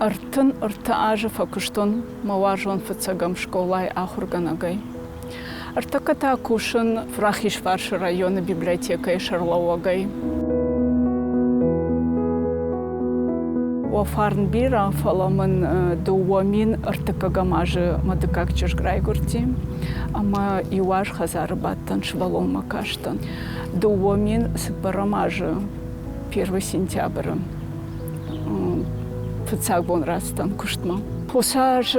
33 азы фӕкуыстон мӕ уарзон фыццӕгӕм скъолайы ахуыргӕнӕгӕй. Ӕртӕккӕ та кусын Рахизфарсы районы библиотекӕйы сӕргълӕууӕгӕй. Уӕ фарн бирӕ, фӕлӕ мын 2000 азы мӕ дыккаг чызг райгуырди, ӕмӕ иу аз хӕдзары бадтӕн, сывӕллонмӕ кастӕн. 2004 азы 1 сентябры фыццаг бон рацыдтӕн куыстмӕ. Уыцы аз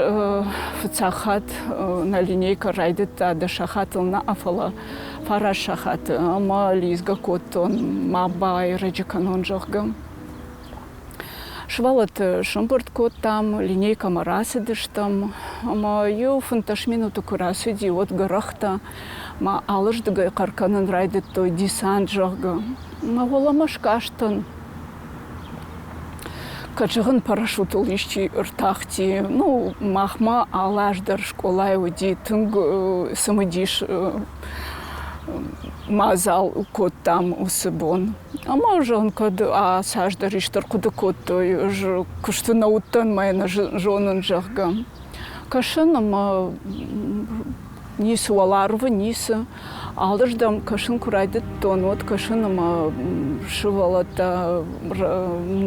фыццаг хатт нӕ линейкӕ райдыдта дӕ сахатыл нӕ, фӕлӕ фараст сахаты ӕмӕ лидзгӕ кодтон, ма байрӕджы кӕнон, зӕгъгӕ. Сывӕллӕтты сӕмбырд кодтам, линейкӕмӕ рацыдыстӕм ӕмӕ иу 15 минуты куы рацыди, уӕд гӕрӕхтӕ ма алырдыгӕй хъӕр кӕнын райдыдтой десант, зӕгъгӕ. Мӕ уӕлӕмӕ скастӕн. Кӕд зӕгъын, парашютыл исчи ӕртахти. Ну, махмӕ алы аз дӕр скъолайы уыди тынг цымыдис мадзал кодтам уыцы бон. Ӕмӕ зӕгъын, кӕд цасдӕр исты ӕрхъуыды кодтой, ӕз куысты нӕ уыдтӕн, мӕ нӕ зонын, зӕгъгӕ. Кӕсын ӕмӕ ницы уӕларвы, ницы. Алырдӕм кӕсын куы райдыдтон, уӕд кӕсын ӕмӕ сывӕллӕттӕ,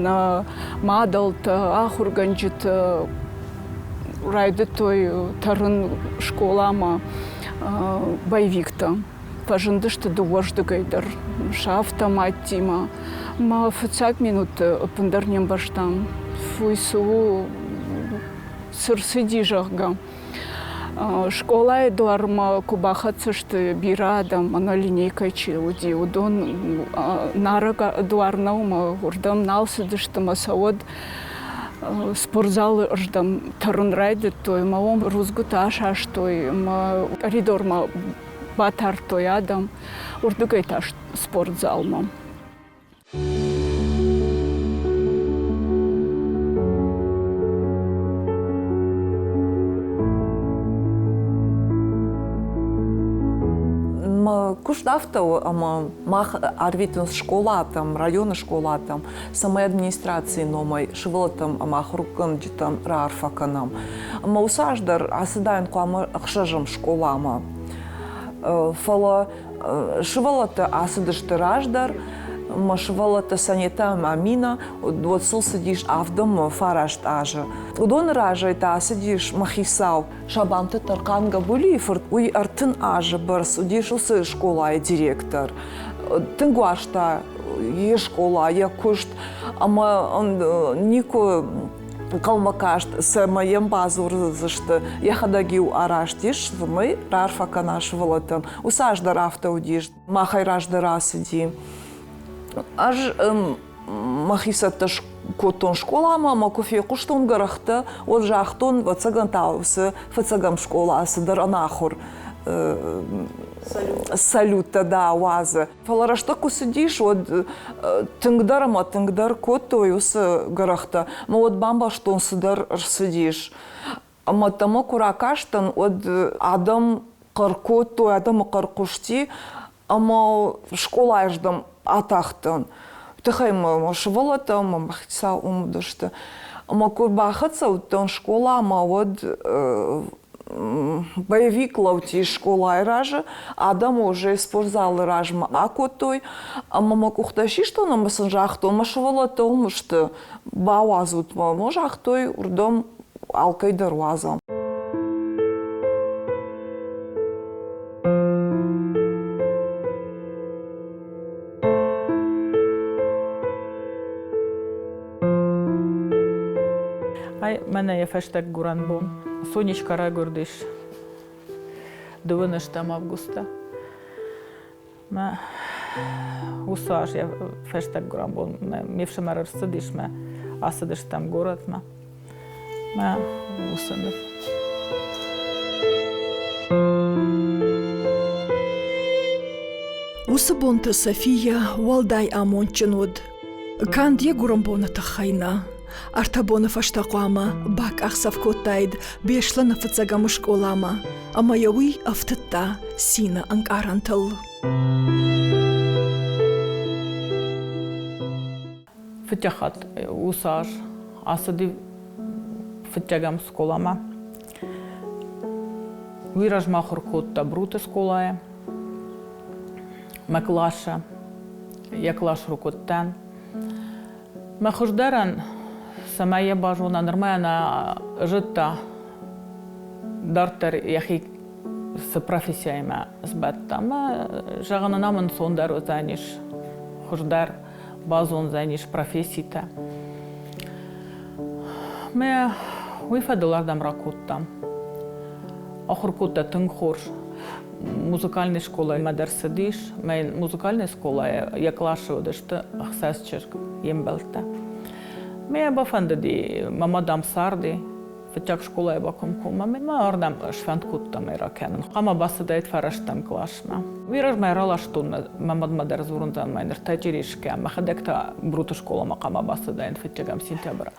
нӕ мадӕлтӕ, ахуыргӕнджытӕ райдыдтой тӕрын скъоламӕ боевиктӕ. Фӕзындысты дыууӕрдыгӕй дӕр сӕ автоматтимӕ. Мӕ фыццаг минутты ӕппындӕр не мбӕрстам, уый цы у, цы рцыди, зӕгъгӕ. Скъолайы дуармӕ куы бахӕццӕ сты бирӕ адӕм, ӕнӕ линейкӕ чи уыди, уыдон нарӕг дуар нӕу ӕмӕ уырдӕм нал цыдысты ӕмӕ сӕ уӕд спортзалы рдӕм тӕрын райдыдтой ӕмӕ уым рудзгуытӕ асастой ӕмӕ коридормӕ батардтой адӕм, уырдыгӕй та спортзалмӕ. Мӕ куыст афтӕ у, ӕмӕ мах арвитынц скъолатӕм, районы скъолатӕм, цӕмӕй администрацийы номӕй сывӕллӕттӕм ӕмӕ ахуыргӕнджытӕн раарфӕ кӕнӕм. Ӕмӕ уыцы аз дӕр ацыдаин хъуамӕ ӕхсӕзӕм скъоламӕ. Фӕлӕ сывӕллӕттӕ ацыдысты раздӕр, мӕ сывӕллӕттӕ Санетӕ ӕмӕ Амина, уӕд сыл цыдис 79 азы. Уыдоны разӕй та ацыдис мӕ хицау Сабанты Тӕрхъан Габулийы фырт, уый 30 азы бӕрц уыдис уыцы скъолайы директор. Тынг уарзта йе скъола, йӕ куыст ӕмӕ никуы ӕнхъӕлмӕ каст, цӕмӕй йӕм бадзурдзысты, йӕхӕдӕг-иу араст ис, цӕмӕй раарфӕ кӕна сывӕллӕттӕн. Уыцы аз дӕр афтӕ уыдис. Махӕй раздӕр ацыди. Ӕз мӕхи цӕттӕ кодтон скъоламӕ ӕмӕ куы фехъуыстон гӕрӕхтӕ, уӕд загътон, ӕвӕццӕгӕн та уыцы фыццӕгӕм скъола цыдӕр ӕнахуыр салюттӕ да уадзы. Фӕлӕ рӕстӕг куы цыдис, уӕд тынгдӕр ӕмӕ тынгдӕр кодтой уыцы гӕрӕхтӕ. Ӕмӕ уӕд бамбӕрстон, цыдӕр ӕрцыдис. Ӕмӕ тӕмӕ куы ракастӕн, уӕд адӕм хъӕр кодтой, адӕмы хъӕр хъуысти, ӕмӕ скъолайы рдӕм атахтӕн. Тыхӕй мӕ сывӕллӕттӕ ӕмӕ мӕ хицау уым уыдысты. Ӕмӕ куы бахӕццӕ уыдтӕн скъоламӕ, уӕд боевик лӕудти скъолайы разы, адӕм уже спортзалы размӕ акодтой, ӕмӕ мӕ къухтӕ систон ӕмӕ сын загътон, мӕ сывӕллӕттӕ уым сты, бауадзут мӕ. Мӕ загътой, уырдӕм алкӕй дӕр уадзӕм. Ай мӕнӕ йӕ фӕстаг гуырӕн бон. Сонечка райгуырдис дыууынӕстӕм августы. Мӕ уыцы аз йӕ фӕстаг гуырӕн бон ме фсымӕр ӕрцыдис, мӕ ацыдыстӕм горӕтмӕ. Мӕ уыцы ныв. Уыцы бонты София уӕлдай амондджын уыд. Канд йӕ гуырӕнбоны тыххӕй нӕ. Ӕртӕ боны фӕстӕ хъуамӕ бакъахдзӕф кодтаид Беслӕны фыццӕгӕм скъоламӕ, ӕмӕ йӕ уый ӕфтыдта цины ӕнкъарӕнтыл. Фыццаг хатт уыцы аз ацыди. Фыццӕгӕм скъоламӕ. Уый размӕ ахуыр кодта Бруты скъолайы. Мӕ къласы, йӕ къласы уыдтӕн. Мӕ хуыздӕрӕн, цӕмӕй йӕ базона, нырма нӕ зыдта дарддӕр йӕхи цы профессияимӕ сбӕтта. Мӕ зӕгъын, ӕнӕм ӕнцондӕр уыдзӕнис, хуыздӕр базондзӕнис професситӕ. Мӕ уый фӕдыл ардӕм ракодтам. Ахуыр кодта тынг хорз. Музыкальный скъолаймӕ дӕр цыдис. Мӕ музыкальный скъолайы йӕ къласы уыдысты ӕхсӕз чызг, йе мбӕлттӕ. Мӕ бафӕндыди, мӕ мадам царди, фыццаг скъолайы бакомкоммӕ мӕ ардӕм сфӕнд кодтам ӕй ракӕнын. Хъуамӕ бацыдаид фарӕстӕм къласмӕ. Уый размӕ раластон мӕ мадмӕ дӕр дзурындзӕн мӕ ныртӕ Черешкӕ, мӕхӕдӕг та Бруты скъоламӕ хъуамӕ бацыдаин фыццӕгӕм сентябры.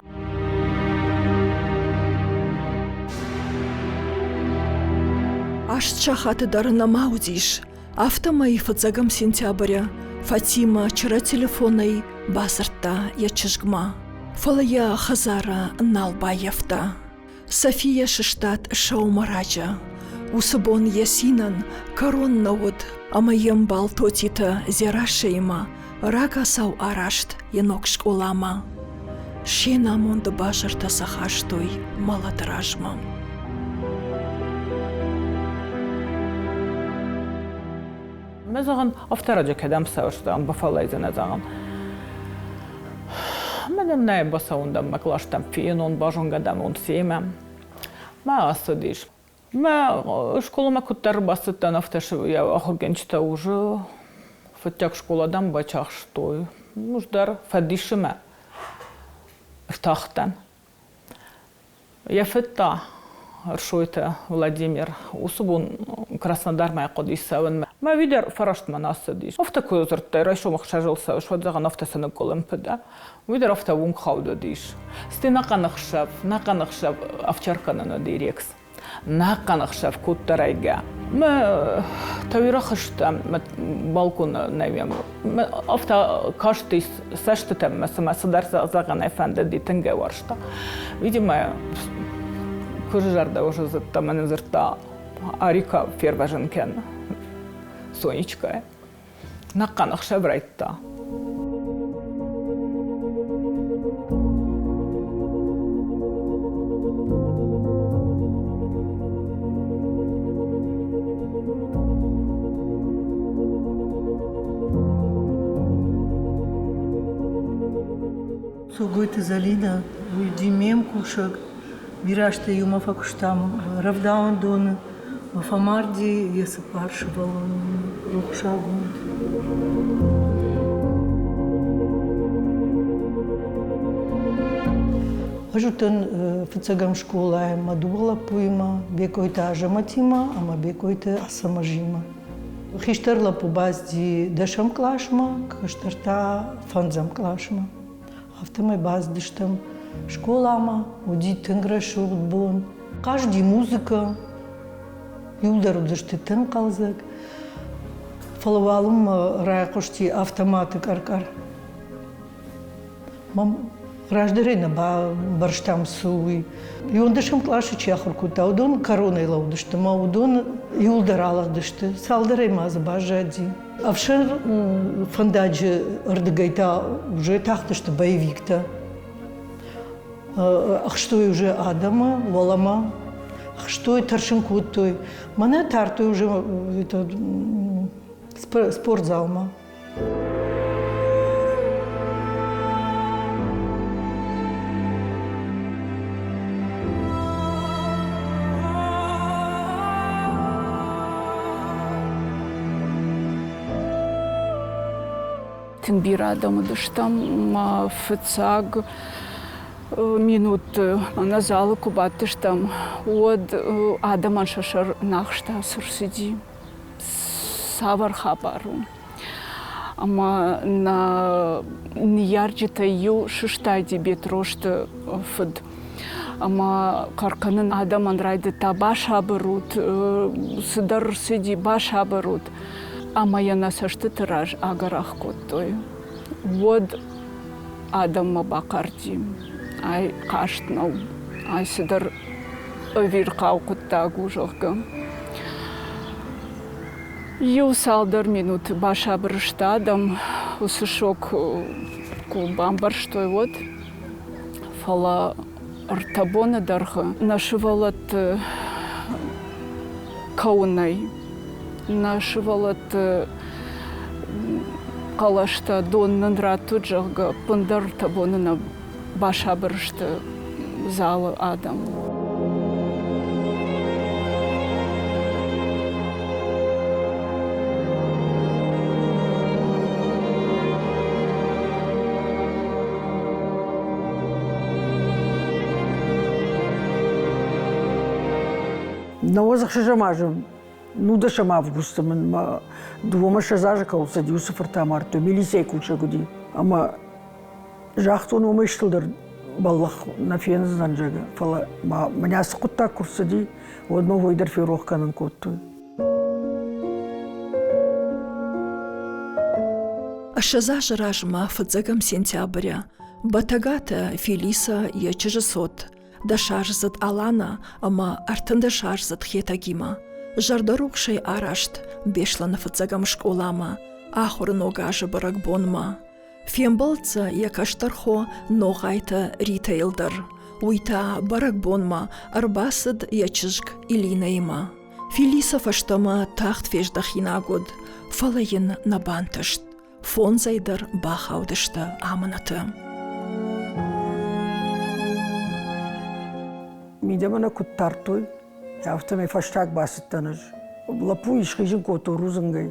Аст сахаты дӕр нӕма уыдис, афтӕмӕй фыццӕгӕм сентябры Фатимӕ чырӕ телефонӕй бадзырдта йӕ чызгмӕ, фӕлӕ йӕ хӕдзары нал баййӕфта. София сыстад сӕумӕраджы. Уыцы бон йӕ цинӕн кӕрон нӕ уыд, ӕмӕ йе мбал Тотиты Дзерассӕимӕ рагацау араст йӕ ног скъоламӕ. Се намонды базыртӕ сӕ хастой мӕлӕты размӕ. Мӕ зӕгъын, афтӕ раджы кӕдӕм цӕуыс, зӕгъын, бафӕллайдзынӕ, зӕгъын. Мӕнӕн нӕ бацӕуын дӕм мӕ къластӕм фенон, базонгӕ дӕм уон семӕ. Мӕ ацыдис. Мӕ скъоламӕ куыддӕр бацыдтӕн, афтӕ йӕ ахуыргӕнджытӕ уже фыццаг скъола дӕм бацахстой. Уыздӕр фӕдисы мӕ ртахтӕн. Йӕ фыд та, Ӕрсойты Владимир, уыцы бон Краснодармӕ хъуыди цӕуынмӕ. Мӕ уый дӕр фӕрӕстмӕ нӕ цыдис. Афтӕ куы дзырдтай, райсом ӕхсӕзыл цӕуыс, уӕд зӕгъын, афтӕ цы ныкъкъуылымпы дӕ. Уый дӕр афтӕ уынг хауд уыдис. Стӕй нӕхъӕн ӕхсӕв, нӕхъӕн ӕхсӕв овчарка нын уыди Рекс. Нӕхъӕн ӕхсӕв кодта райгӕ. Мӕ тауирӕхызтӕ мӕ балконы нӕуӕм. Афтӕ кастис цӕстытӕм мӕ цыма цыдӕр зӕгъын ӕй фӕндыди, тынг ӕй уарзта. Видимо, куызы зӕрдӕ уже зыдта, мӕнӕн дзырдта, Арика фервӕзын кӕн Сонечкӕйы. Нӕхъӕн ӕхсӕв райдта. Цогойты Зӕлинӕ уыди ме мкусӕг. Бирӕ азты иумӕ фӕкуыстам рӕвдауӕндоны. Фӕмарди йӕ цыппар сывӕллоны рухсагонд. Ӕз уыдтӕн фыццӕгӕм скъолайы мӕ дыууӕ лӕппуимӕ, Бекъойты Азӕмӕтимӕ ӕмӕ Бекъойты Ацӕмӕзимӕ. Хистӕр лӕппу бацыди дӕсӕм къласмӕ, кӕстӕр та фӕндзӕм къласмӕ. Афтӕмӕй бацыдыстӕм скъоламӕ, уыди тынг рӕсугъд бон. Хъазыди музыкӕ, иуылдӕр уыдысты тынг хъӕлдзӕг. Фӕлӕ уалынмӕ райхъуысти автоматы къӕр-къӕр. Мӕм раздӕрӕй нӕ бамбӕрстам, цы у, уый. Иуӕндӕсӕм къласы чи ахуыр кодта, уыдон кӕронӕй лӕудысты ӕмӕ уыдон иуылдӕр алыгъдысты. Цалдӕрӕй ма дзы баззади. Ӕфсӕн фӕндаджы ӕрдыгӕй та уже тахтысты боевиктӕ. Ӕхстой уже адӕмы уӕлӕмӕ, ӕхстой, тӕрсын кодтой. Мӕнӕ тардтой уже спортзалмӕ. Тынг бирӕ адӕм уыдыстӕм. Фыццаг минутты нӕ залы куы бадтыстӕм, уӕд адӕмӕн сӕ сӕр нӕхста, цы рцыди, цавӕр хабар у. Ӕмӕ нӕ ныййарджытӕй иу сыстади Бетрозты фыд. Ӕмӕ хъӕр кӕнын адӕмӕн райдыдта, басабыр ут, цыдӕр рцыди, басабыр ут. Ӕмӕ йӕ нӕ цӕстыты раз агӕрах кодтой. Уӕд адӕммӕ бахъарди, ай хъазт нӕу. Ай цыдӕр ӕвирхъау хъуыддаг у, зӕгъгӕ. Иу цалдӕр минуты басабыр сты адӕм, уыцы шок куы бамбӕрстой, уӕд. Фӕлӕ ӕртӕ боны дӕргъы нӕ сывӕллӕтты кӕуынӕй, нӕ сывӕллӕтты хъӕлӕстӕ дон нын радтут, зӕгъгӕ, ӕппындӕр ӕртӕ боны нӕ басабыр сты залы адӕм. Науӕдз ӕхсӕзӕм азы нудӕсӕм августы мын мӕ дыууӕмӕ ссӕдз азы кӕуыл цыди, уыцы фырт амардтой, милицӕйы кусӕг уыди. Ӕмӕ загътон, уымӕй стылдӕр бӕллӕх нӕ фендзынӕн, зӕгъгӕ, фӕлӕ ма мӕнӕ цы хъуыддаг куы рцыди, уӕд мӕ уый дӕр ферох кӕнын кодтой. 20 азы размӕ фыццӕгӕм сентябры Бӕтӕгаты Фелиса йӕ чызджы цот дӕсаздзыд Алана ӕмӕ ӕртындӕсаздзыд Хетӕгимӕ зӕрдӕрухсӕй араст Беслӕны фыццӕгӕм скъоламӕ ахуыры ног азы бӕрӕгбонмӕ. Фембӕлд дзы йӕ кӕстӕр хо Ногъайты Ритӕйыл дӕр. Уый та бӕрӕгбонмӕ ӕрбацыд йӕ чызг Элинӕимӕ. Фелиса фӕстӕмӕ тагъд фездӕхинаг уыд, фӕлӕ йын нӕ бантыст. Фондзӕй дӕр бахаудысты амынӕты. Мидӕмӕ нӕ куыд тардтой, афтӕмӕй фӕстаг бацыдтӕн ӕз. Лӕппуйы схизын кодтой рудзынгӕй.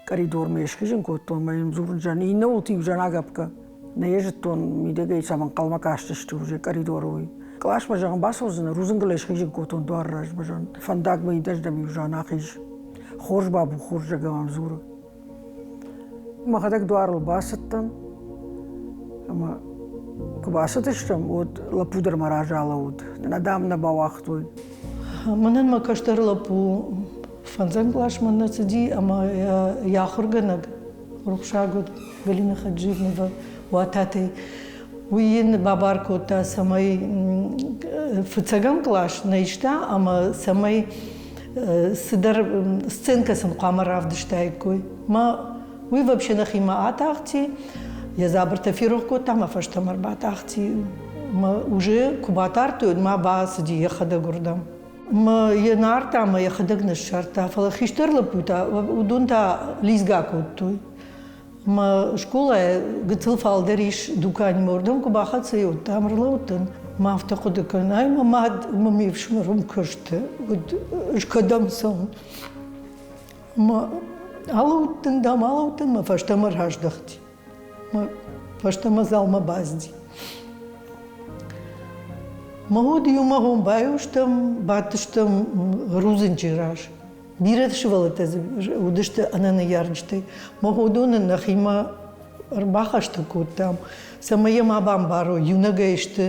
Къӕридормӕ схизын кодтон ӕмӕ йын дзурын зӕн, иннӕуылты иу зӕн агӕпгӕ. Нӕ йӕ зыдтон, мидӕгӕй цӕм ӕнхъӕлмӕ кастысты уже къӕридоры уый. Къласмӕ, зӕгъын, бацӕудзынӕ, рудзынгыл ӕй схизын кодтон дуары размӕ, зӕгъын, фӕндагмӕ идӕздӕм иу зӕн ахиз. Хорз бабу, хорз, зӕгъгӕ мӕм дзуры. Мӕхӕдӕг дуарыл бацыдтӕн ӕмӕ куы бацыдыстӕм, уӕд лӕппу дӕр мӕ разы алӕууыд. Нӕ, дам, нӕ бауагътой. Мӕнӕн мӕ кӕстӕр лӕппу фӕндзӕм къласмӕ нӕ цыди ӕмӕ йӕ ахуыргӕнӕг рухсаг уыд Галина Хаджиевнова Уататӕй. Уый йын бабар кодта, цӕмӕй фыццӕгӕм кълас нӕ иста ӕмӕ цӕмӕй цыдӕр сценкӕ сын хъуамӕ равдыстаиккой. Мӕ уый вообще нӕхимӕ атахти, йӕ дзабыртӕ ферох кодта ӕмӕ фӕстӕмӕ ӕрбатахти. Мӕ уже куы батардтой, уӕд ма бацыди йӕхӕдӕг уырдӕм. Мӕ йӕ нард ӕмӕ йӕхӕдӕг ныссардта, фӕлӕ хистӕр лӕппутӕ, уыдон та лидзгӕ кодтой. Мӕ скъолайы гыццыл фалдӕр ис дуканимӕ, уырдӕм куы бахӕццӕ уӕд там ӕрлӕудтӕн. Мӕ афтӕ хъуыды кӕнын, ай мӕ мад ӕмӕ ме фсымӕр уым куысты, уӕд ӕз кӕдӕм цӕуын? Мӕ алӕудтӕн, дам, алӕудтӕн, мӕ фӕстӕмӕ раздӕхти. Мӕ фӕстӕмӕ залмӕ бацыди. Мӕ уд иумӕ гъом баиу стӕм, бадтыстӕм рудзынджы раз. Бирӕ сывӕллӕттӕ дзы уыдысты ӕнӕныййарджытӕй. Мах уыдоны нӕхимӕ ӕрбахӕстӕг кодтам, цӕмӕй йӕ ма бамбарой, иунӕгӕй сты.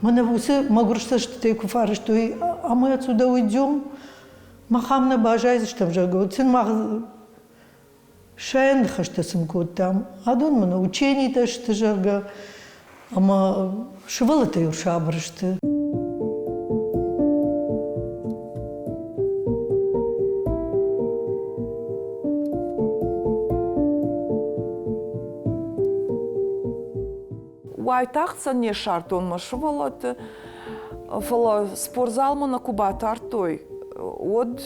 Мӕнӕ уыцы мӕгуыр цӕстытӕй куы фарстой, а мы отсюда уйдем, мах ам нӕ баззайдзыстӕм, зӕгъгӕ, уӕд сын мах Сӕ ныхӕстӕ сын кодтам. Адон мын ученитӕ сты, зӕгъгӕ, ӕмӕ сывӕллӕттӕ иу сабыр сты. Уайтагъд сӕ не ссардтон мӕ сывӕллӕтты, фӕлӕ спортзалмӕ нӕ куы батардтой, уӕд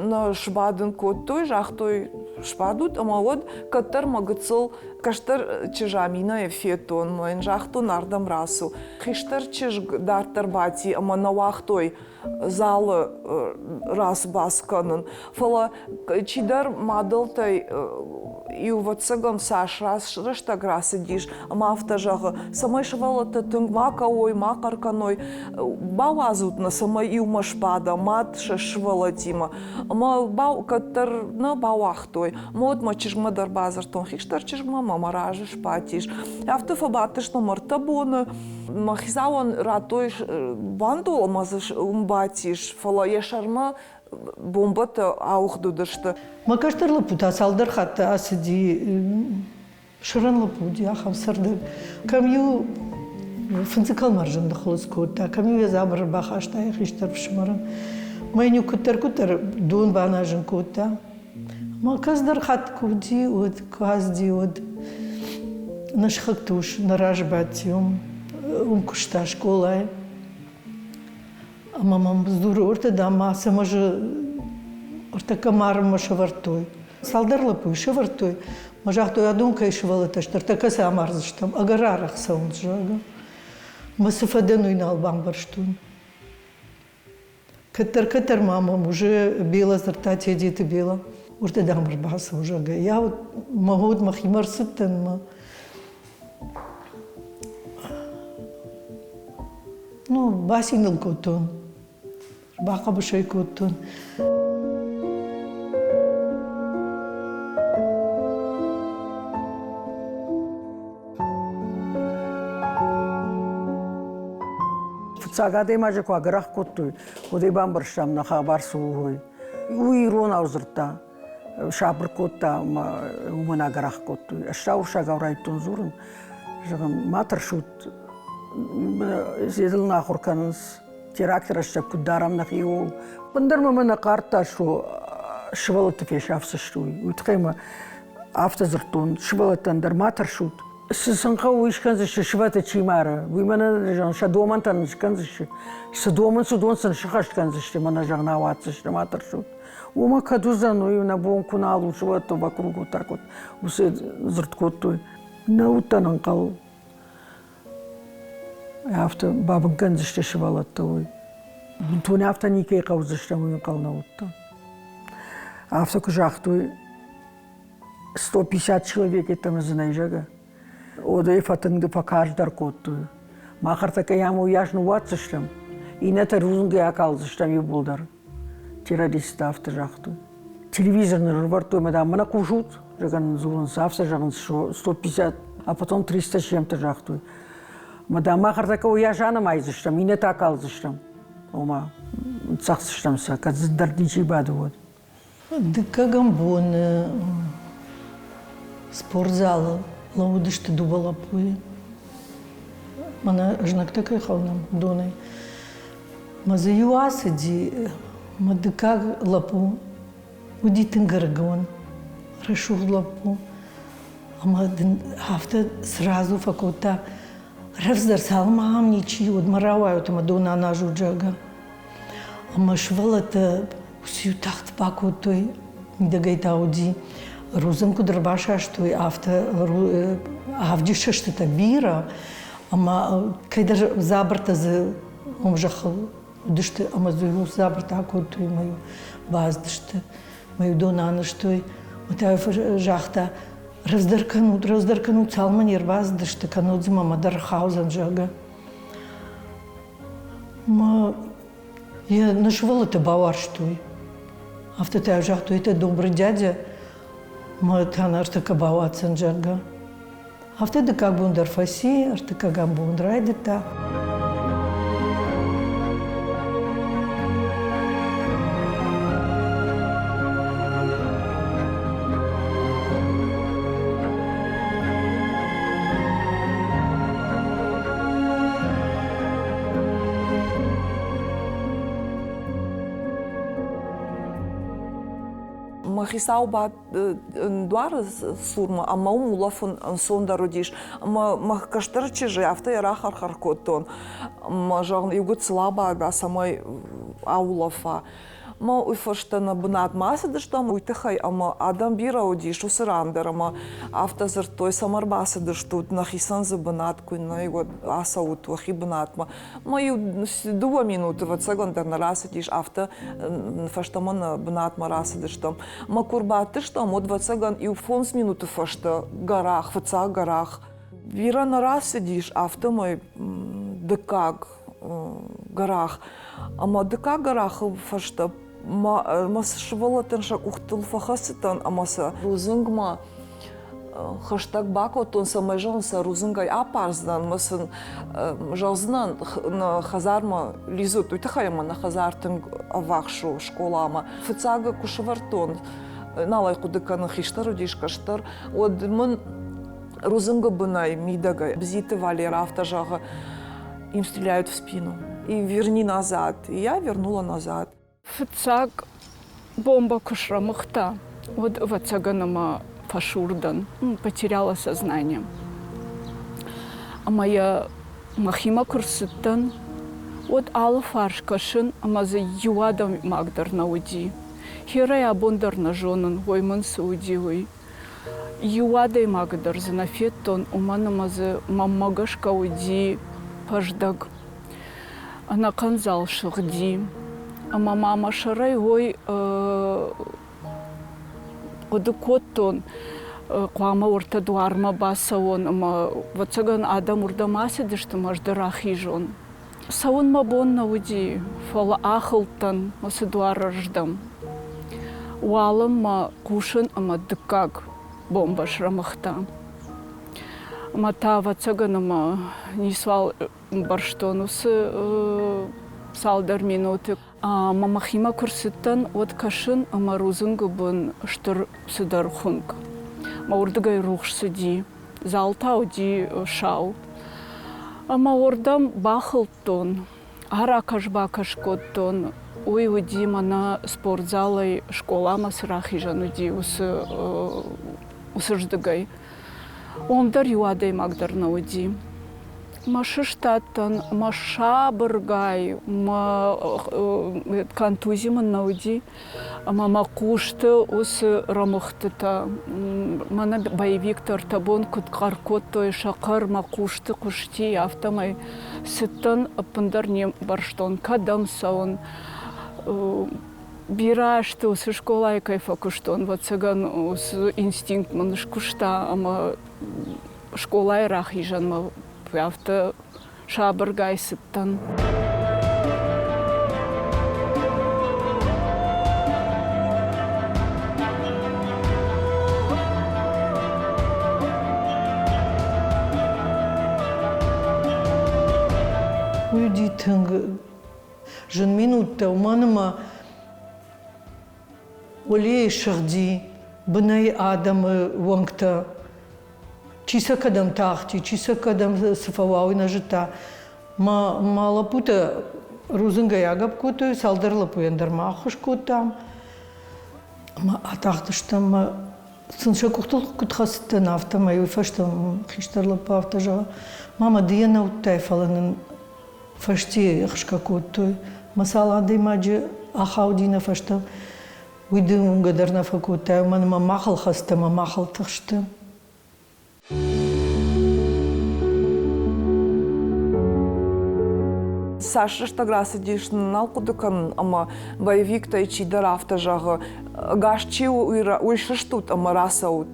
нӕ сбадын кодтой, загътой, сбадут, ӕмӕ уӕд кӕддӕр мӕ гыццыл кӕстӕр чызг Аминӕйы федтон, мӕ йын загътон, ардӕм рацу. Хистӕр чызг дарддӕр бадти ӕмӕ нӕ уагътой залы рацу-бацу кӕнын. Фӕлӕ чидӕр мадӕлтӕй иувӕццӕгӕн цас рӕстӕг рацыдис, ӕмӕ афтӕ зӕгъы, цӕмӕй сывӕллӕттӕ тынг ма кӕуой, ма хъӕр кӕной, бауадзут нӕ, цӕмӕй иумӕ сбадӕм, мад сӕ сывӕллӕттимӕ. Ӕмӕ кӕддӕр нӕ бауагътой. Ӕмӕ уӕд мӕ чызгмӕ дӕр бадзырдтон, хистӕр чызгмӕ ӕмӕ мӕ разы сбадтис. Афтӕ фӕбадтыстӕм ӕртӕ боны. Мӕ хицауӕн радтой бандол ӕмӕ дзы уым бадтис, фӕлӕ йӕ сӕрмӕ бомбӕтӕ ауыгъд уыдысты. Мӕ кӕстӕр лӕппу та цалдӕр хатты ацыди, сӕрӕн лӕппу уыди, ахӕм цӕрдӕг. Кӕм-иу Фындзы кӕлмӕрзӕн ныххуылыдз кодта, кӕм-иу йӕ дзабыр ӕрбахаста йӕ хистӕр фсымӕрӕн. Мӕ йын-иу куыддӕр-куыддӕр дон баназын кодта. Мӕ кӕцыдӕр хатт куы уыди, уӕд куы ацыди, уӕд нӕ сыхӕгты ус нӕ разы бадти уым, уым куыста скъолайы. Ӕмӕ мӕм дзуры, ортӕ, дам, ма Ацӕмӕзы ӕртӕккӕ марынмӕ сӕвӕрдтой. Цалдӕр лӕппуйы сӕвӕрдтой. Мӕ загътой, адон кӕй сывӕллӕттӕ сты, ӕртӕккӕ сӕ амардзыстӕм, ӕгӕр арӕх цӕуынц, зӕгъгӕ. Мӕ цы фӕдӕн, уый нал бамбӕрстон. Кӕддӕр-кӕддӕр ма мӕм уже Бела дзырдта Тедеты Бела. Уырдӕ дам ӕрбацӕуы, зӕгъгӕ. Я вот мӕ уд мӕхимӕ ӕрцыдтӕн мӕ Ну, бацин ыл кодтон, бахъӕбыс ӕй кодтон. Фыццаг адӕймаджы куы агӕрах кодтой, уӕд ӕй бамбӕрстам, нӕ хабар цы у, уый. Уый иронау дзырдта, сабыр кодта ӕмӕ уымӕн агӕрах кодтой. Ӕз та уырыссагау райдыдтон дзурын, зӕгъын, ма тӕрсут, зедыл нӕ ахуыр кӕнынц, теракты рӕстӕг куыд дарӕм нӕхи, ууыл. Ӕндӕр мӕ нӕ хъардта, что сывӕллӕтты фесафдзысты, уый. Уый тыххӕй мӕ афтӕ дзырдтон, сывӕллӕттӕн дӕр ма тӕрсут. Цы сын хъӕуы, уый скӕндзысты, сывӕллӕтты чи мары, уый мӕнӕ зӕгъын, сӕ домӕнтӕн скӕндзысты. Цы домынц, уыдон сын сыххӕст кӕндзысты, мӕнӕ зӕгъын, ауадздзысты, ма тӕрсут. Уымӕ кӕд уыдзӕн, уый нӕ бон куы нал у, сывӕллӕтты вокруг вот так вот уыцы дзырд кодтой. Нӕ уыдтӕн ӕнхъӕл, афтӕ бабын кӕндзысты сывӕллӕттӕ, уый. Бынтон афтӕ никӕй хъӕудзыстӕм, уый ӕнхъӕл нӕ уыдтӕн. Афтӕ куы загътой, 150 человек йеддӕмӕ дзы нӕй, зӕгъгӕ, уӕд ӕй фӕтынг фӕкарздӕр кодтой. Мах ӕртӕккӕ ам уыйас ныууадздзыстӕм, иннӕтӕ рудзынгӕй акалдзыстӕм иууылдӕр. Террористтӕ афтӕ загътой. Телевизор нын ӕрывӕрдтой ӕмӕ, дам, мӕнӕ хъусут, зӕгъӕн, дзурынц, афтӕ зӕгъынц, 150, а потом 300 с чем-то загътой. Ӕмӕ, дам, мах ӕртӕккӕ уыйас анымайдзыстӕм, иннӕтӕ акалдзыстӕм. Ома, цӕгъддзыстӕм сӕ, кӕд дзы дӕр ничи бады, уӕд. Дыккӕгӕм боны спортзалы лӕууыдысты дыууӕ лӕппуйы. Мӕнӕ знӕгтӕ кӕй хонӕм, уыдонӕй. Мӕ дзы иу ацыди, мӕ дыккаг лӕппу уыди тынг ӕрыгон, рӕсугъд лӕппу. Ӕмӕ дын афтӕ сразу фӕкодта, рӕвдздӕр цалынмӕ ам ничи уыд, мӕ рауайут ӕмӕ дон аназут, зӕгъгӕ. Ӕмӕ сывӕллӕттӕ уыцы-иу тахт бакодтой, мидӕгӕй та уыди, рудзынг куыд ӕрбасастой, афтӕ авджы сӕстытӕ бирӕ, ӕмӕ кӕйдӕр дзабыртӕ дзы уым зӕххыл уыдысты ӕмӕ дзы иу дзабыртӕ акодтой ӕмӕ-иу баздысты, ӕмӕ-иу дон анызтой. Ӕмӕ та загъта, рӕвдздӕр кӕнут, рӕвдздӕр кӕнут, цалынмӕ не рбацыдысты, кӕннод дзы мӕмӕ дӕр ӕрхаудзӕн, зӕгъгӕ. Мӕ йӕ нӕ сывӕллӕттӕ бауарзтой. Афтӕ та загътой, это добрый дядя, мӕ та нӕ ӕртӕккӕ бауадздзӕн, зӕгъгӕ. Афтӕ дыккаг бон дӕр фӕци, ӕртыккӕгӕм бон райдыдта. Мӕ хицау дуары цурмӕ ӕмӕ уым улӕфын ӕнцондӕр уыдис. Ӕмӕ мӕ кӕстӕр чызджы афтӕ йӕ рахӕр-хӕр кодтон. Ӕмӕ, зӕгъын, иу гыццыл абада, цӕмӕй аулӕфа. Мӕ уый фӕстӕ нӕ бынатмӕ ацыдыстӕм уый тыххӕй, ӕмӕ адӕм бирӕ уыдис уыцы ран дӕр ӕмӕ афтӕ дзырдтой, цӕмӕ ӕрбацыдыстут, нӕхицӕн дзы бынат куы нӕй, уӕд ацӕут уӕхи бынатмӕ. Мӕ иу дыууӕ минуты, ӕвӕццӕгӕн дӕр нӕ рацыдис, афтӕ фӕстӕмӕ нӕ бынатмӕ рацыдыстӕм. Мӕ куы рбадтыстӕм, уӕд, ӕвӕццӕгӕн, иу фондз минуты фӕстӕ гӕрах, фыццаг гӕрах. Бирӕ нӕ рацыдис, афтӕмӕй дыккаг гӕрах. Ӕмӕ дыккаг гӕрахы фӕстӕ мӕ сывӕллӕттӕн сӕ къухтыл фӕхӕцыдтӕн ӕмӕ сӕ рудзынгмӕ хӕстӕг бакодтон, цӕмӕй зӕгъын сӕ рудзынгӕй аппардзынӕн ӕмӕ сын зӕгъдзынӕн нӕ хӕдзармӕ лидзут, уый тыххӕй ӕмӕ нӕ хӕдзар тынг ӕввахс у скъоламӕ. Фыццаг куы сӕвӕрдтон, нал ӕй хъуыды кӕнын, хистӕр уыдис, кӕстӕр, уӕд мын. Рудзынгы бынӕй, мидӕгӕй Бзиты Валера афтӕ зӕгъы, им стреляют в спину. И верни назад. И я вернула назад. Фыццаг бомбӕ куы срӕмыгъта, уӕд, ӕвӕццӕгӕн, ӕмӕ фӕсур дӕн, потеряла сознание. Ӕмӕ йӕ мӕхимӕ куы рцыдтӕн, уӕд алы фарс кӕсын ӕмӕ дзы иу адӕймаг дӕр нӕ уыди. Херӕй абон дӕр нӕ зонын, уый мын цы уыди, уый. Иу адӕймагы дӕр дзы нӕ федтон, уымӕн ӕмӕ дзы мӕнмӕ гӕсгӕ уыди фӕздӕг. Ӕнӕхъӕн зал сыгъди. Ӕмӕ ма мӕ сӕрӕй уой хъуыды кодтон, хъуамӕ уӕртӕ дуармӕ бацӕуон ӕмӕ, ӕвӕццӕгӕн, адӕм уырдӕм ацыдысты ӕмӕ ӕз дӕр ахизон. Цӕуын мӕ бон нӕ уыди, фӕлӕ ахылдтӕн уыцы дуарырдӕм. Уалынмӕ хъусын ӕмӕ дыккаг бомбӕ срӕмыгъта. Ӕмӕ та, ӕвӕццӕгӕн, ӕмӕ ницуал ӕмбӕрстон уыцы цалдӕр минуты. Ӕмӕ мӕхимӕ куы рцыдтӕн, уӕд кӕсын ӕмӕ рудзынгы бын стыр цыдӕр хуынкъ. Мӕ уырдыгӕй рухс цыди. Зал та уыди сау. Ӕмӕ уырдӕм бахылдтон, аракӕс-бакӕс кодтон. Уый уыди мӕнӕ спортзалӕй скъоламӕ цы рахизӕн уыди, уыцы уыцырдыгӕй. Уым дӕр иу адӕймаг дӕр нӕ уыди. Мӕ сыстадтӕн, мӕ сабыргай, мӕ контузи мын нӕ уыди, ӕмӕ мӕ хъусты уыцы рӕмыгъдтытӕ, мӕнӕ боевиктӕ ӕртӕ бон куыд хъӕр кодтой, сӕ хъӕр мӕ хъусты хъуысти, афтӕмӕй цыдтӕн, ӕппындӕр не мбӕрстон, кӕдӕм цӕуын. Бирӕ азты уыцы скъолайы кӕй фӕкуыстон, ӕвӕццӕгӕн, уыцы инстинкт мын скуыста ӕмӕ скъолайы рахизӕнмӕ афтӕ сабыргай цыдтӕн. Уый уыди тынг зын минуттӕ, уымӕн ӕмӕ уӕлейы сыгъди бынӕй адӕмы уӕнгтӕ. Чи сӕ кӕдӕм тахти, чи сӕ кӕдӕм цы фӕуа, уый нӕ зыдта. Мӕ, мӕ лӕппутӕ рудзынгӕй агӕпп кодтой, цалдӕр лӕппуйӕн дӕр ма ӕххуыс кодтам. Ӕмӕ атахтыстӕм мӕ сын сӕ къухтыл куыд хӕцыдтӕн, афтӕмӕй уый фӕстӕ хистӕр лӕппу афтӕ зӕгъы, мама, ды йӕ нӕ уыдтай, фӕлӕ нын фӕстейы ӕхсгӕ кодтой. Мӕ цал адӕймаджы ахауди нӕ фӕстӕ, уый дын уынгӕ дӕр нӕ фӕкодтай, уымӕн ӕмӕ махыл хӕцтӕ ӕмӕ махыл тыхсты. Цас рӕстӕг рацыдис, нал хъуыды кӕнын, ӕмӕ боевиктӕй чидӕр афтӕ зӕгъы, ӕгас чи у, уый сыстут ӕмӕ рацӕут.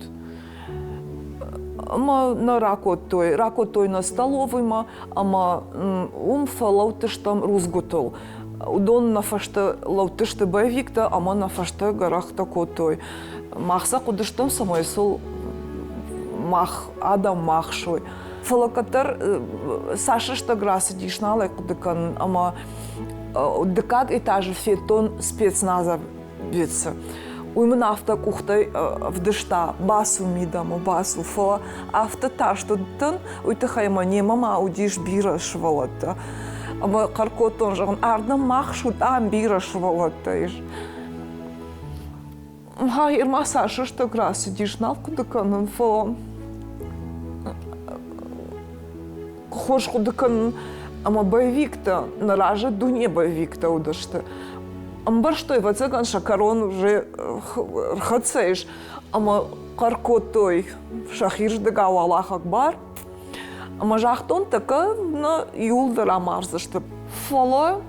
Ӕмӕ нӕ ракодтой. Ракодтой нӕ столовыймӕ ӕмӕ уым фӕлӕудтыстӕм рудзгуытыл. Уыдон нӕ фӕстӕ лӕудтысты боевиктӕ ӕмӕ нӕ фӕстӕ гӕрӕхтӕ кодтой. Мах сӕ хъуыдыстӕм, цӕмӕй сыл мах адӕм ма хсой. Фӕлӕ кӕддӕр цас рӕстӕг рацыдис, нал ӕй хъуыды кӕнын ӕмӕ дыккаг этажы федтон спецназовецы. Уый мын афтӕ къухтӕй ӕвдыста, бацу мидӕмӕ, бацу. Фӕлӕ афтӕ тарст уыдтӕн, уый тыххӕй мӕ немӕ ма уыдис бирӕ сывӕллӕттӕ. Ӕмӕ хъӕр кодтон, зӕгъын, ардӕм мах суд, ам бирӕ сывӕллӕттӕ ис. Гъа, ма цас рӕстӕг рацыдис, нал хъуыды кӕнын, фӕлӕ хорз хъуыды кӕнын, ӕмӕ боевиктӕ, нӕ разы дуне боевиктӕ уыдысты. Ӕмбӕрстой, ӕвӕццӕгӕн, сӕ кӕрон уже рхӕццӕ ис, ӕмӕ хъӕр кодтой сӕхирдыгау Аллах Акбар. Ӕмӕ загътон, тӕккӕ нӕ иуылдӕр амардзысты. Фӕлӕ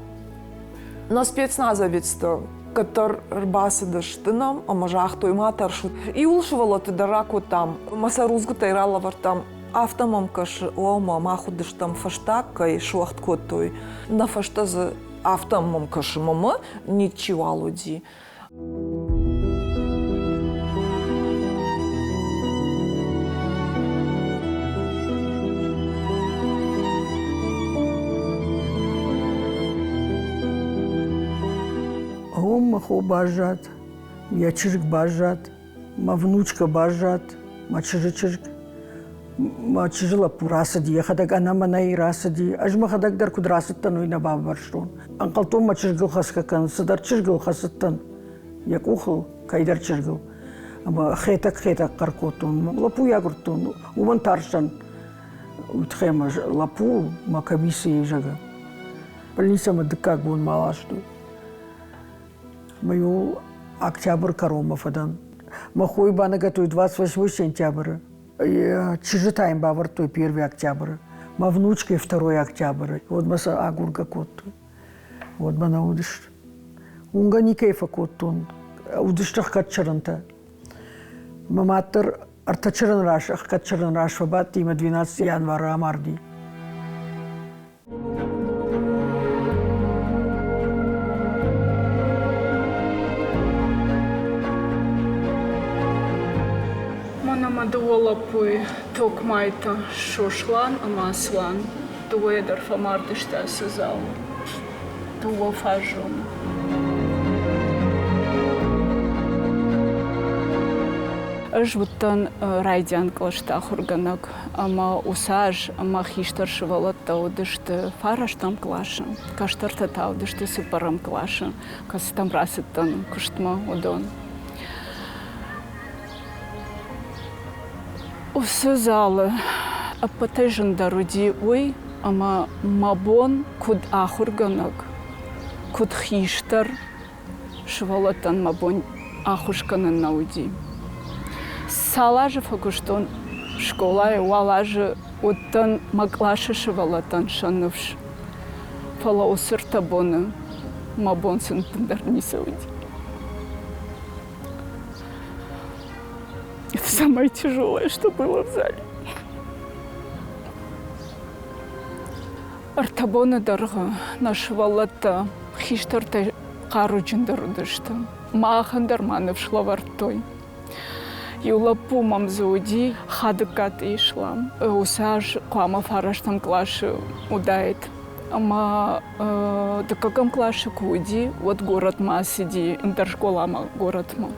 нӕ спецназовецтӕ кӕддӕр ӕрбацыдысты нӕм ӕмӕ загътой, ма тӕрсут. Иуыл сывӕллӕтты дӕр ракодтам ӕмӕ сӕ рудзгуытӕй ралӕвӕрдтам. Афтӕ мӕм кӕсы, ома мах уыдыстӕм фӕстаг кӕй суӕгъд кодтой. Нӕ фӕстӕ дзы афтӕ мӕм кӕсы, мӕмӕ ничиуал уыди. Уым мӕ хо баззад, йӕ чызг баззад, мӕ внучка баззад, мӕ чызджы чызг. Мӕ чызджы лӕппу рацыди, йӕхӕдӕг ӕнӕ мӕнӕй рацыди. Ӕз мӕхӕдӕг дӕр куыд рацыдтӕн, уый нӕ бамбӕрстон. Ӕнхъӕлдтон мӕ чызгыл хӕцгӕ кӕнын, цыдӕр чызгыл хӕцыдтӕн йӕ къухыл, кӕйдӕр чызгыл. Ӕмӕ хетӕг-хетӕг хъӕр кодтон. Лӕппуйы агуырдтон, уымӕн тарстӕн. Уый тыххӕй мӕ лӕппу мӕ комиссийы зӕгъы. Больницӕмӕ дыккаг бон ма ластой. Мӕ-иу октябры кӕронмӕ фӕдӕн. Мӕ хойы баныгӕдтой 28 сентябры. Чызджы та йын бавӕрдтой 1 октябры. Мӕ внучкӕ 2 октябры. Уӕд мӕ сӕ агургӕ кодтой. Уӕд мӕ нӕ уыдысты. Уынгӕ никӕй фӕкодтон. Уыдысты ӕхгӕд чырынтӕ. Мӕ мад дӕр ӕртӕ чырын раз, ӕхгӕд чырын раз фӕбадти ӕмӕ 12 январы амарди. Мӕнӕ мӕ дыууӕ лӕппуйы Токмайтӕ Сослан ӕмӕ Аслан дыууӕйӕ дӕр фӕмард сты ацы залы. Дыууӕ фаззоны. Ӕз уыдтӕн райдиан кълӕсты ахуыргӕнӕг ӕмӕ уыцы аз мӕ хистӕр сывӕллӕттӕ уыдысты фарӕстӕм къласы, кӕстӕртӕ та уыдысты цыппӕрӕм къласы, кӕцытӕм рацыдтӕн куыстмӕ, уыдон. Уыцы залы ӕппӕтӕй зындӕр уыди уый, ӕмӕ мӕ бон куыд ахуыргӕнӕг, куыд хистӕр сывӕллӕттӕн мӕ бон ӕххуыс кӕнын нӕ уыди. Цал азы фӕкуыстон скъолайы, уал азы уыдтӕн мӕ къласы сывӕллӕттӕн сӕ ныфс. Фӕлӕ уыцы ртӕ боны мӕ бон сын ӕппындӕр ницы уыди. Это самое тяжелое, что было в зале. Ӕртӕ боны дӕргъы нӕ сывӕллӕттӕ хистӕртӕ хъаруджындӕр уыдысты. Махӕн дӕр ма ныфс лӕвӕрдтой. Иу лӕппу мӕм дзы уыди Хадыккаты Ислам. Уыцы аз хъуамӕ фарӕстӕм къласы уыдаид. Ӕмӕ дыккӕгӕм къласы куы уыди, уӕд горӕтмӕ ацыди, ӕндӕр скъоламӕ горӕтмӕ.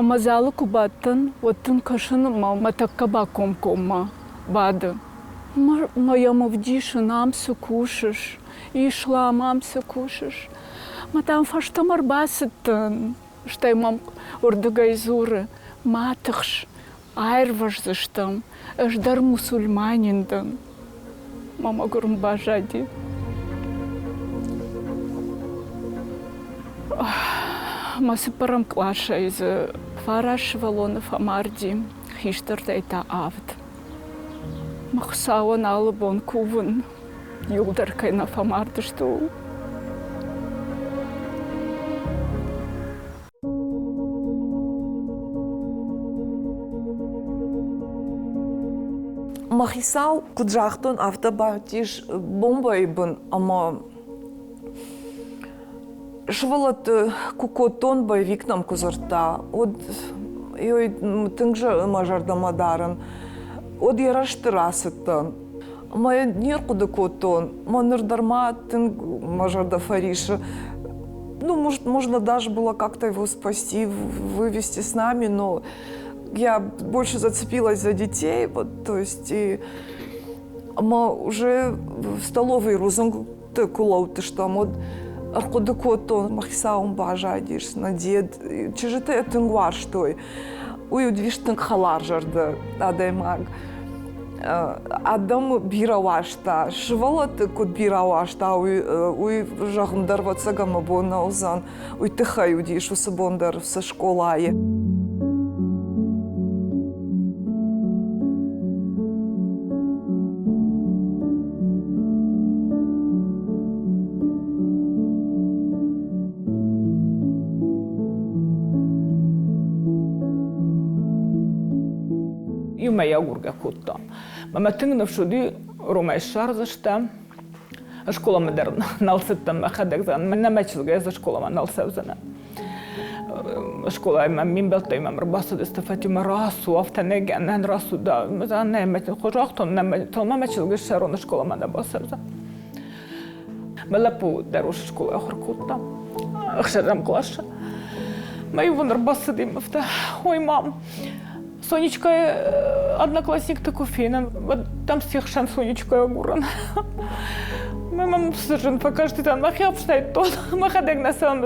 Ӕмӕ залы куы бадтӕн, уӕд дын кӕсын ӕмӕ мӕ тӕккӕ бакомкоммӕ бады. Мӕ йӕм ӕвдисын, ам цы кусыс, Ислам, ам цы кусыс? Мӕ дам фӕстӕмӕ ӕрбацыдтӕн. Стӕй мӕм уырдыгӕй дзуры, ма тыхс, аирвӕздзыстӕм, ӕз дӕр мусульманин дӕн. Мӕ мӕгуыр ын баззади. Мӕ цыппӕрӕм къласӕй дзы фараст сывӕллоны фӕмарди, хистӕртӕй та авд. Мӕ Хуыцауӕн алы бон кувын, иуылдӕр кӕй нӕ фӕмард сты, ууыл. Мӕ хицау куыд загътон, афтӕ бадтис бомбӕйы бын ӕмӕ сывӕллӕтты куы кодтон, боевик нӕм куы дзырдта, уӕд тынг мӕ зӕрдӕмӕ дарын, уӕд йӕ рӕзты рацыдтӕн. Ӕмӕ йӕ не рхъуыды кодтон, мӕ ныр дӕр ма тынг мӕ зӕрдӕ фӕрисы. Ну, может, можно даже было как-то его спасти, вывести с нами, но я больше зацепилась за детей, вот, то есть и ӕмӕ уже в столовой рудзынгты куы лӕудтыстӕм, уӕд ӕрхъуыды кодтон, мӕ хицауын баззадис, нӕ дед, чызджытӕ йӕ тынг уарзтой. Уый уыдис тынг хӕларзӕрдӕ адӕймаг. Адӕмы бирӕ уарзта, сывӕллӕтты куыд бирӕ уарзта, уый, уый зӕгъын дӕр ӕвӕццӕгӕн мӕ бон нӕ уыдзӕн. Уый тыххӕй уыдис уыцы бон дӕр цы скъолайы. Иумӕ агургӕ кодтам. Мӕ тынг ныфс уыди, Ромӕй ссардзыстӕм. Скъоламӕ дӕр нал цыдтӕн мӕхӕдӕг, нӕ мӕ чызг ӕз скъоламӕ нал цӕудзынӕн. Скъолайы мӕм ме мбӕлттӕй мӕм ӕрбацыдысты, Фатимӕ, рацу, афтӕ нӕ гӕнӕн рацу, да. Нӕ, мӕ загътон, нӕ, мӕ чызг ссарон, скъоламӕ нӕ бацӕудзӕн. Мӕ лӕппу дӕр уыцы скъолайы ахуыр кодта, ӕхсӕзӕм къласы. Мӕ иу бон ӕрбацыди афтӕ, ой, мам, Сонечкайы одноклассникты куы фенын, уӕд дӕм се хсӕн Сонечкайы агурын. Мӕ мӕм цы зын фӕкастытӕн, мӕхи ӕфснайдтон, мӕхӕдӕг нӕ цӕуын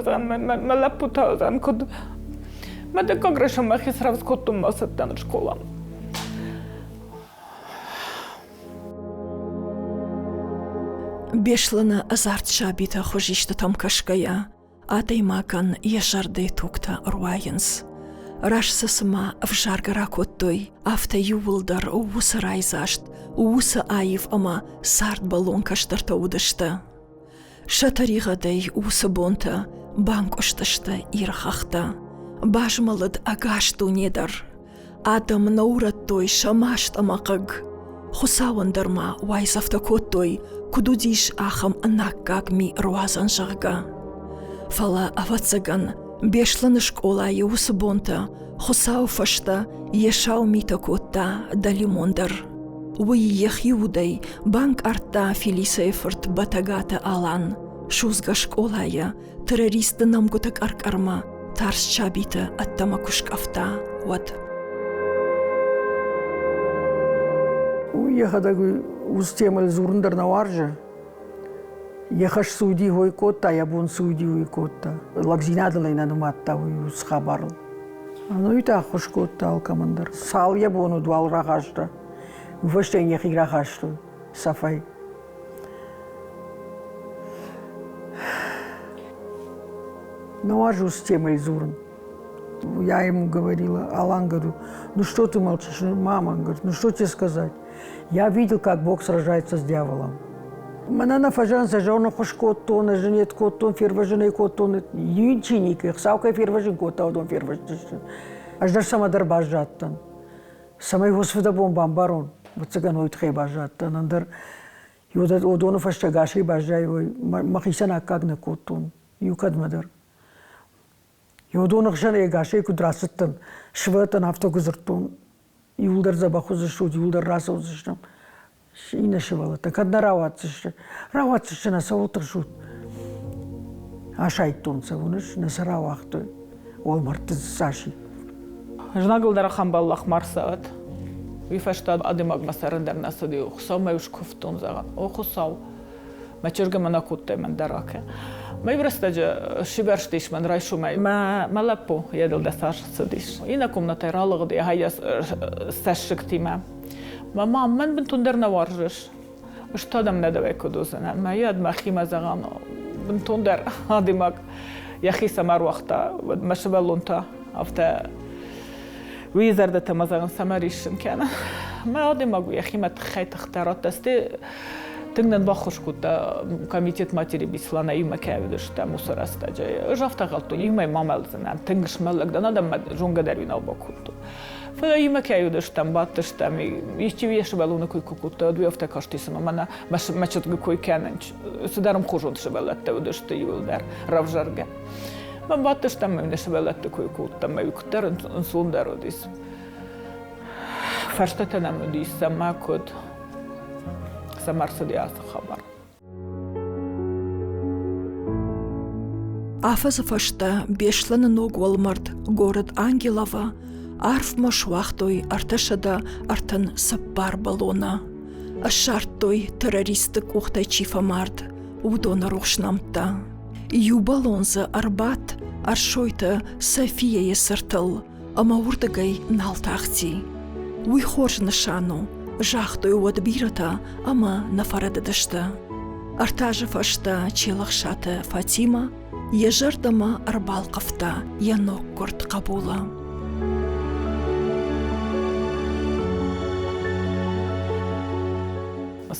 мӕ лӕппу та уыдзӕн куыд. Мӕ дыккаг райсом мӕхи срӕвдз кодтон мӕ цыдтӕн скъоламӕ. Беслӕны ӕдзард сабитӕ хуызистытӕм кӕсгӕйӕ, адӕймагӕн йӕ зӕрдӕйы тугтӕ ӕруайынц. Раст сӕ цыма ӕвзаргӕ ракодтой, афтӕ иууылдӕр уыцы райдзаст, уыцы аив ӕмӕ цардбӕллон кӕстӕртӕ уыдысты. Сӕ тӕригъӕдӕй уыцы бонтӕ банкъуыстысты Иры хӕхтӕ, базмӕлыд ӕгас дуне дӕр. Адӕм нӕ урӕдтой сӕ маст ӕмӕ хъыг. Хуыцауӕн дӕр ма уайдзӕфтӕ кодтой, куыд уыдис ахӕм ӕнаккаг ми ӕруадзӕн, зӕгъгӕ. Фӕлӕ, ӕвӕццӕгӕн, Беслӕны скъолайы уыцы бонтӕ Хуыцауы фӕстӕ йӕ сау митӕ кодта дӕлимон дӕр. Уый йӕхи удӕй банкъардта Фелисӕйы фырт Бӕтӕгаты Алан, судзгӕ скъолайы террористты нӕмгуыты къӕр-къӕрмӕ тарст сабиты ӕддӕмӕ куы скъӕфта, уӕд. Уый йӕхӕдӕг уыцы темӕйыл дзурын дӕр нӕ уарзы. Йӕ хӕс цы уыди, уый кодта, йӕ бон цы уыди, уый кодта. Лӕгдзинадыл ӕй нӕ нымадта уый уыцы хабарыл. Ну и та ӕххуыс кодта алкӕмӕн дӕр. Цал йӕ бон уыд, уал рахаста. Фӕстӕ йын йӕхи рахастой цӕфӕй. Нӕ уарзы уыцы темӕйы дзурын. Я ему говорила, Алан, говорю, ну что ты молчишь? Мама, говорит, ну что тебе сказать? Я видел, как Бог сражается с дьяволом. Мӕнӕ нӕ фӕзӕн сӕ зоны хуыз кодтон, ӕз нет кодтон, фервӕзын ӕй кодтон. Ничи никуы, Хуыцау кӕй фервӕзын кодта, уыдон фервӕзтысты. Ӕз дӕр цӕмӕдӕр баззадтӕн. Цӕмӕй уыцы фыдӕбон бамбарон, ӕвӕццӕгӕн уый тыххӕй баззадтӕн, ӕндӕр уыдоны фӕстӕ гасӕй баззайой, мӕхицӕн аккаг нӕ кодтон иу кӕдмӕ дӕр. Уыдоны хсӕн ӕгасӕй куыд рацыдтӕн, сывӕллӕттӕн афтӕ куы дзырдтон, иуылдӕр дзӕбӕх уыдзыстут, иуылдӕр рацӕудзыстӕм. Иннӕ сывӕллӕттӕ кӕд нӕ рауадздзысты, рауадздзысты нӕ цӕуыл тыхсут? Асайдтон сӕ, уыныс, нӕ сӕ рауагътой. Уӕлмӕрдты цас и. Знагыл дӕр ахӕм бӕллӕх ма рцӕуӕд. Уый фӕстӕ адӕймагмӕ цӕрын дӕр нӕ цыди. Хуыцаумӕ скуывтон, зӕгъын, о Хуыцау, мӕ чызгӕ мӕ нӕ кодтай, мӕн дӕр акӕ. Мӕ иу рӕстӕджы сивӕрзтис мӕн райсомӕй. Мӕ, мӕ лӕппу йӕ дыл дӕ цас цыдис. Иннӕ комнатӕй ралыгъд йӕ цӕссыгтимӕ. Мӕ мам, мӕн бынтондӕр нӕ уарзыс. Ӕз та дӕм нӕ дӕуӕй куыд уыдзынӕн. Мӕ йӕд мӕхимӕ зӕгъӕн, бынтондӕр адӕймаг йӕхи цӕмӕ ӕруагъта, уӕд мӕ сывӕллон та афтӕ уый зӕрдӕтӕ мӕ зӕгъын цӕмӕ риссын кӕны. Мӕ адӕймаг йӕхимӕ тыххӕй тыхтӕ радта. Стӕй тынг нын баххуыс кодта комитет матери Беслана иумӕ кӕй уыдыстӕм уыцы рӕстӕджы. Ӕз афтӕ ӕнхъӕлдтон, иумӕ ма мӕлдзынӕн, тынг смӕллӕг дӕн, адӕммӕ зонгӕ дӕр уый нал бакодтон. Фӕлӕ иумӕ кӕй уыдыстӕм, бадтыстӕм, исчи йӕ сывӕллоны кой куы кодта, уӕд уый афтӕ касти, цыма мӕнӕ мӕ чызгы кой кӕнын. Цыдӕр ӕмхуызон сывӕллӕттӕ уыдысты иуылдӕр равзаргӕ. Мӕ бадтыстӕм, мӕ сывӕллӕтты кой кодтам, мӕ куыддӕр ӕнцондӕр уыдис. Фӕстӕтӕ нӕм уыдис, цӕмӕ куыд, цӕмӕ ӕрцыди ацы хабар. Афӕдзы фӕстӕ Беслӕны ног уӕлмӕрд город Ангелова арфмӕ суагътой 334 баллоны. Ссардтой, террористты къухтӕй чи фӕмард, уыдоны рухс нӕмттӕ. Иу баллон дзы ӕрбадт Ӕрсойты Софияйы цыртыл ӕмӕ уырдыгӕй нал тахти. Уый хорз нысан у, загътой уӕд бирӕтӕ ӕмӕ нӕ фӕрӕдыдысты. Ӕртӕ азы фӕстӕ Челӕхсаты Фатимӕ йӕ зӕрдӕмӕ ӕрбалхъывта йӕ ноггуырд хъӕбулы.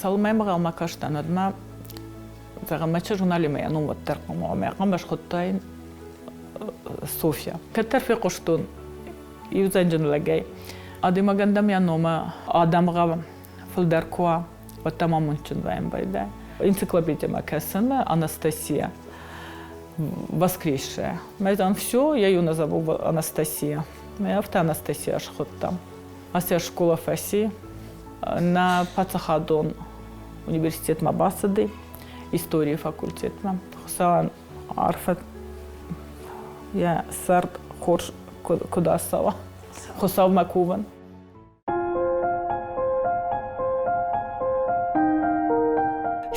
Цалынмӕ ӕнхъӕлмӕ кастӕн, уӕдмӕ зӕгъӕм, мӕ журналимӕ йӕ ном уӕддӕр хъуамӕ хъуамӕ схуыдтаин Софья. Кӕддӕр фехъуыстон иу зӕнджын лӕгӕй. Адӕймагӕн дӕм йӕ номы адӕмгъа фылдӕр куы уа, уӕд дӕм амондджын вӕййын байдайы. Энциклопедимӕ кӕсын Анастасия воскресшая. Мӕ там все, я ее назову Анастасия. Мӕ афтӕ Анастасия схуыдтам. Ацы школа фӕци. Нӕ паддзахадон университетмӕ бацыди, историйы факультетмӕ. Хуыцауӕн арфӕ йӕ цард хорз куыд ацӕуа. Хуыцаумӕ кувын.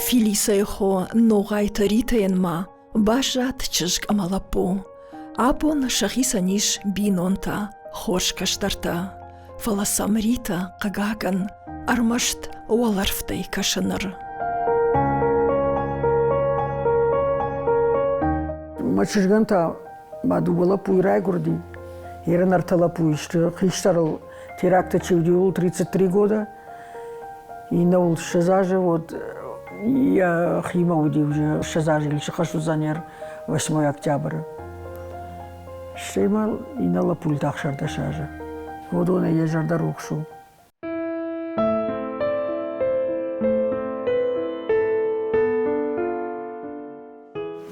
Фелисӕйы хо Ногъайты Ритӕйӕн ма баззад чызг ӕмӕ лӕппу. Абон сӕхицӕн ис бинонтӕ, хорз кӕстӕртӕ. Фӕлӕ сӕм Ритӕ, хъыгагӕн, ӕрмӕст уӕлӕрвтӕй кӕсы ныр. Мӕ чызгӕн та мӕ дыууӕ лӕппуйы райгуырди. Ерын ӕртӕ лӕппуйы сты. Хистӕрыл теракты чи уыди, ууыл 33 года. Иннӕуыл 20 азы, вот йӕхимӕ уыди уже 20 азы или хӕс уыдзӕн 8 октябры. Стӕй ма иннӕ лӕппуйыл та 16 азы. Уыдонӕй йӕ зӕрдӕ рухс у.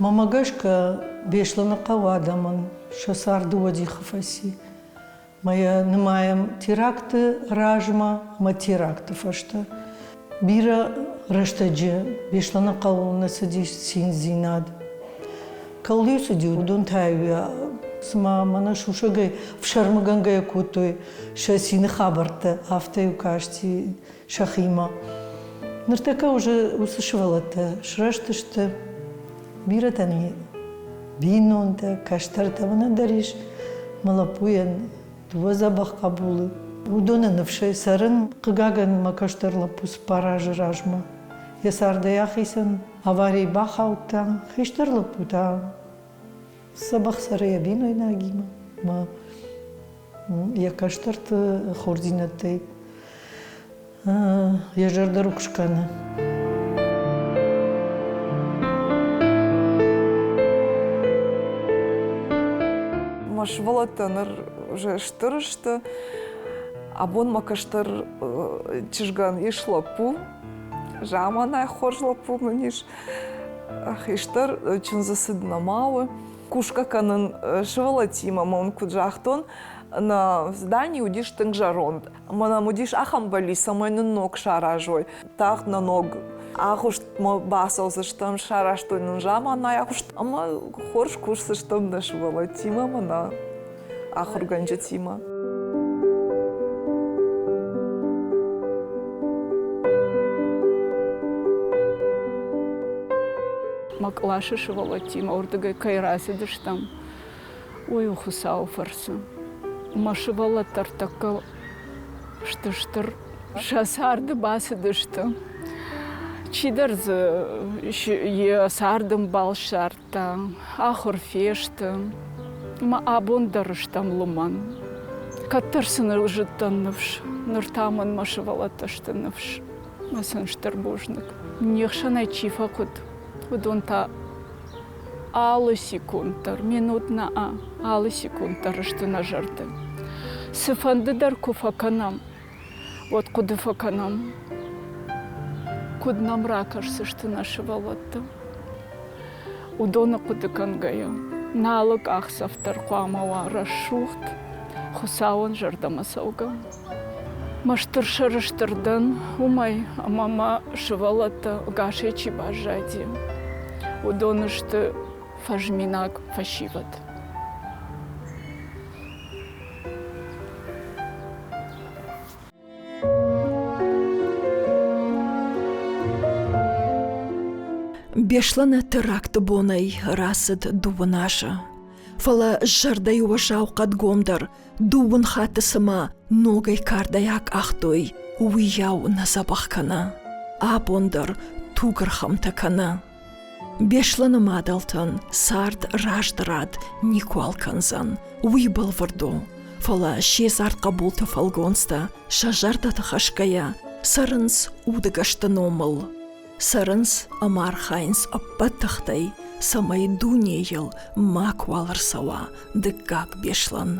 Мӕнмӕ гӕсгӕ, Беслӕныхъӕуы адӕмӕн сӕ цард дыууӕ дихы фӕци. Мӕ йӕ нымайӕм теракты размӕ ӕмӕ теракты фӕстӕ. Бирӕ рӕстӕджы Беслӕныхъӕуыл нӕ цыдис циндзинад. Кӕуыл-иу цыди, уыдон та-иу цыма мӕнӕ сусӕгӕй ӕфсӕрмыгӕнгӕйӕ кодтой сӕ цины хабӕрттӕ, афтӕ-иу касти сӕхимӕ. Ныртӕккӕ уже уыцы сывӕллӕттӕ сырӕзтысты, бирӕтӕн бинонтӕ, кӕстӕртӕ мӕнӕн дӕр ис мӕ лӕппуйӕн дыууӕ дзӕбӕх хъӕбулы. Уыдоны ныфсӕй цӕрын, хъыгагӕн, мӕ кӕстӕр лӕппу цыппар азы размӕ йӕ цардӕй ахицӕн, аварийы бахаудта, хистӕр лӕппу та дзӕбӕх цӕры йӕ бинойнагимӕ мӕ йӕ кӕстӕрты хорздзинӕдтӕй йӕ зӕрдӕ рухс кӕны. Мӕ сывӕллӕттӕ ныр уже стыр сты. Абон мӕ кӕстӕр чызгӕн ис лӕппу. Заманай хорз лӕппу мын ис. Хистӕр чындзы цыд нӕма у. Кусгӕ кӕнын сывӕллӕттимӕ мын куыд загътон, нӕ здани уыдис тынг зӕронд. Ӕмӕ нӕм уыдис ахӕм бӕллиц, цӕмӕй нын ног саразой. Тагъд нӕ ног агъуыстмӕ бацӕудзыстӕм, сарӕзтой нын заманайы агъуыст ӕмӕ хорз кусдзыстӕм нӕ сывӕллӕттимӕ ӕмӕ нӕ ахуыргӕнджытимӕ. Мӕ къласы сывӕллӕттимӕ уырдыгӕй кӕй рацыдыстӕм, уый у Хуыцауы фӕрцы. Мӕ сывӕллӕттӕ ӕртӕккӕ сты стыр, сӕ царды бацыдысты. Чидӕр дзы йӕ цардӕмбал ссардта, ахуыр фесты. Мӕ абон дӕр стӕм лымӕн. Кӕддӕр сын зыдтӕн ныфс, ныр та мын мӕ сывӕллӕттӕ сты ныфс. Мӕ сын стыр бузныг. Не хсӕнӕй чи фӕхъуыд, уыдон та алы секунд дӕр, минут нӕ, алы секунд дӕр сты нӕ зӕрды. Цыфӕнды дӕр куы фӕкӕнӕм, уӕд хъуыды фӕкӕнӕм, куыд нӕм ракӕсдзысты нӕ сывӕллӕттӕ. Уыдоны хъуыды кӕнгӕйӕ, нӕ алы къахдзӕф дӕр хъуамӕ уа рӕсугъд, Хуыцауӕн зӕрдӕмӕ цӕугӕ. Мӕ стыр сӕрыстыр дӕн уымӕй, ӕмӕ мӕ сывӕллӕттӕ ӕгасӕй чи баззади, уыдон сты фӕзминаг фӕсивӕд. Беслӕны теракты бонӕй рацыд дыууын азы. Фӕлӕ зӕрдӕйы уӕззау хъӕдгом дӕр дыууын хатты цыма ногӕй кардӕй акъахтой, уыйау нӕ дзӕбӕх кӕны. Абон дӕр тугӕрхӕмтӕ кӕны. Беслӕны мадӕлтӕн цард раздӕрад никуал кӕндзӕн, уый бӕлвырд у. Фӕлӕ се дзард хъӕбулты фӕлгонцтӕ сӕ зӕрдӕты хӕсгӕйӕ цӕрынц удыгӕсты номыл. Цӕрынц ӕмӕ архайынц ӕппӕт тыхтӕй, цӕмӕй дунейыл макуал ӕрцӕуа дыккаг Беслӕн.